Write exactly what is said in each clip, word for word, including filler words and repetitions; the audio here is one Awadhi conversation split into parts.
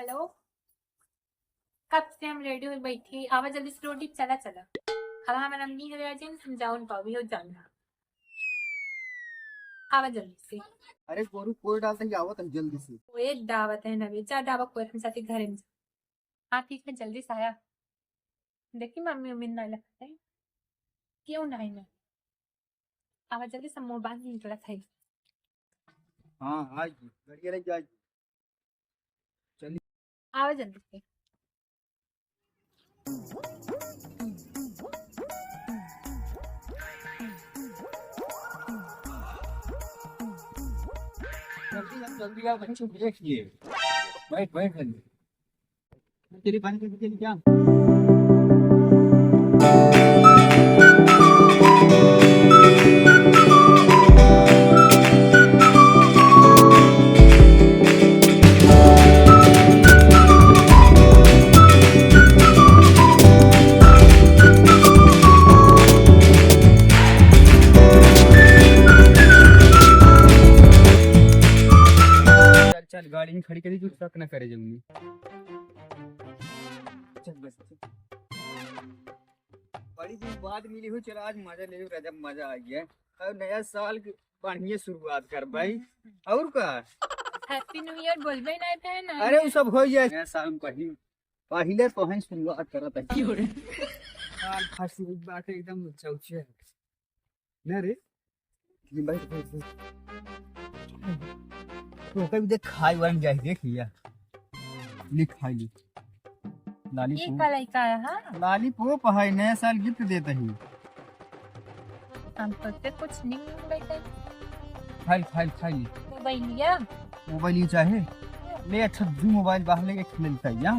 हेलो, कब से हम रेडी होई बैठी, आवा जल्दी से रोटी, चला, चला। अब हमार अम्मी हवे आज, हम जाउन पावी हो जाना। आवा जल्दी से। अरे गोरू, कोई डालता ही आवत है जल्दी से। कोई डावत है ना बे, जा डावा कोई, हम जाते घरे में जा। हाँ ठीक है, जल्दी से आया। देखी मम्मी उम्मी ना लगते हैं। क्यों नहीं ना? आवा जल्दी से, मोबाइल नहीं निकला था। हाँ, आज गड़िया रह जाए। चलिए। आवा जल्दी से। जल्दी आ, जल्दी आ, बच्चों, देख लिए। बैठ, बैठ, जल्दी। तेरी पानी की बोतल क्या? चल, चल, गाड़ी में खड़ी करी, तू शक ना करे जमीन। चल, बस, चल। बड़ी दिन बाद मिली हो, चल आज मजा ले, गजब मजा आ गया। और नया साल की बढ़िया शुरुआत कर भाई। और का? Happy New Year बोलबे नहीं थे ना। अरे, वो सब हो जाए। नया साल में पहली, पहले तो हैं शुरुआत करत है। क्यों रे? साल फंसी हुई बात है, एकदम चौचे है। ना रे? ये बैठ, बैठ, बैठ। तो कभी देख खाई वाली जाए, देख लिया। ले खाई ली। ये लॉलीपॉप। का लइका है, हाँ? लॉलीपॉप है, नया साल गिफ्ट देता ही। हम तो ते कुछ नहीं लइका। खाई, खाई, खाई ली। मोबाइल लिया? मोबाइल ही चाहे? ले, अच्छा, दू मोबाइल बाहर लेके खेलता है, या?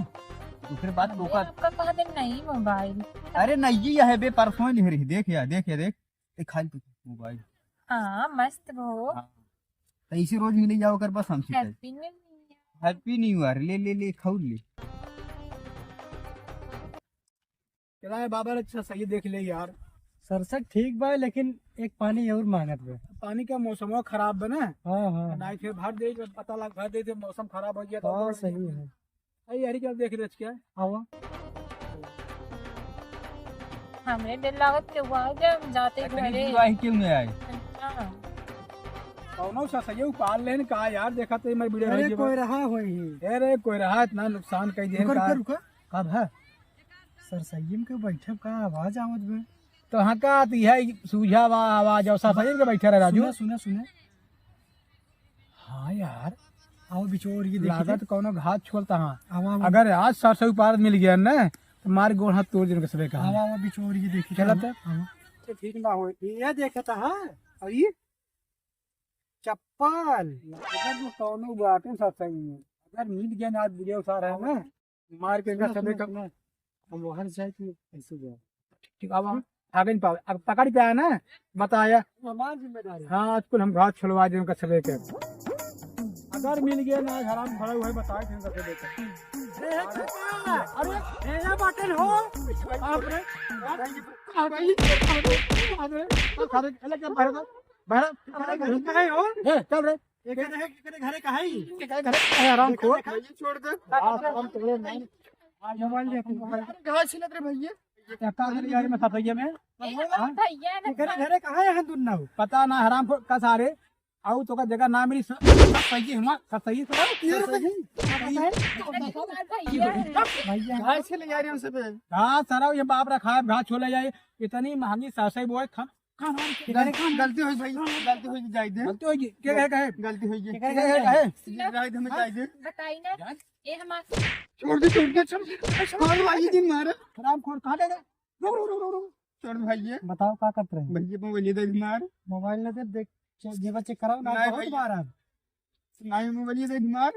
ओकरे बाद अरे, ओका आपका कहा दे नहीं मोबाइल। अरे, नहीं, ये है बे, परसों ही ले रही, देख या, देख या, देख। ए, खाई ली मोबाइल। हाँ, मस्त हो। हाँ। तो इसी रोज मिले जाओ कर बस हमसे। Happy New Year। Happy New Year। ले, ले, ले, खाऊ ले। चला है बाबा, अच्छा सही देख ले यार। सरसक ठीक बा, लेकिन एक पानी और मांगत बा। पानी का मौसम खराब बा ना। हाँ, हाँ। नहीं फिर भर दे, पता लग, भर दे, मौसम खराब हो गया तो हाँ, और सही है। अरे यार, क्या देख रहे क्या? आवा। हमरे दिल लागत के हुआ हो गया, हम जाते अरे, घरे। तनी वाही क्यों नहीं आए? हाँ। कौनो सा सही उपाल लेन का यार, देखा तो हमारी वीडियो अरे, कोई रहा होई। अरे, कोई रहा, इतना नुकसान कर दिया रुका, का? रुका, रुका। कब है? सर, सही में के बैठब का आवाज आवत बे? तो हाँ का, तो यह सूझा वा आवाज, और सर, सही में के बैठा रहे, राजू। सुना, सुना, सुना। हाँ यार, आओ बिचोर ये देखी लागत दे। कौनो घात छोलता हाँ। आवा, आवा। अगर आज सरसों पारत मिल गया ना, तो मार गोड़ हाथ तोड़ देने के सबे का। आवा, आवा, बिचोर ये देखी चला दे। तो। आवा। तो ठीक ना हो, ये देखता हाँ, और ये चप्पल। अगर वो कौनो बात है सरसों में, अगर मिल गया ना आज वीडियो सारा है ना, मार के इनका सुनो, सबे सुनो, का सुनो। हम बाहर जाए कि ऐसे जाए? ठीक, अब हम आगे नहीं पावे। अब पकड़ पे आया ना, बताया। हमारी जिम्मेदारी। हाँ, आज कुल हम घात छुलवा दे उनका सबे के। अगर मिल गया ना, हराम खड़ा हुआ है, बताए थे उनका सबे के। अरे, अरे, ये बाटन हो। बाप रे। अरे, अरे, अरे, अरे, अरे, अरे, अरे, अरे, अरे, अरे, अरे, अरे, अरे, अरे, ए, चल रे। एकरे, एकरे घरे कहाँ ही? एकरे घरे कहाँ है, हराम खोर? देखा, देखा, छोड़ दे। आज हम तोरे नहीं। आज मोबाइल देख, मोबाइल। अरे, घास छिलत रे भैया। क्या कहा रे यार, मैं फंस गया मैं। ए, हाँ? भैया ने एकरे घरे कहाँ है, हम दुन्ना हो? पता ना, हराम खोर, का सारे। आओ, तो का जगह ना मिली, सब, सब सही है, हमार, सब सही है, सब ये सही है। भैया। भैया। घास छिले जा रहे हैं उनसे पे। घास सारा ये बाप रखा है, घास छोले जाए, इतनी महंगी सासई बोए, खा गल-, गलती होई भाई, गलती होई, जाई दे। गलती होई, के कहे, कहे? गलती होई। के कहे, कहे? जाई दे, हमें जाई दे। बताई ना, जान? ये हमार छोड़ दे, छोड़ दे, छोड़ दे। छोड़ भाई, दिन मारा। हराम खोर, कहाँ गए? रुक, रुक, रुक, रुक, रुक। छोड़ भाई, ये। बताओ, का करत रहे? भैया, मोबाइल दे, दिन मार। मोबाइल ना दे, देख, चेक, जेबा चेक कराओ ना, नहीं बहुत भैया। मारा। नहीं, मोबाइल दे, दिन मार।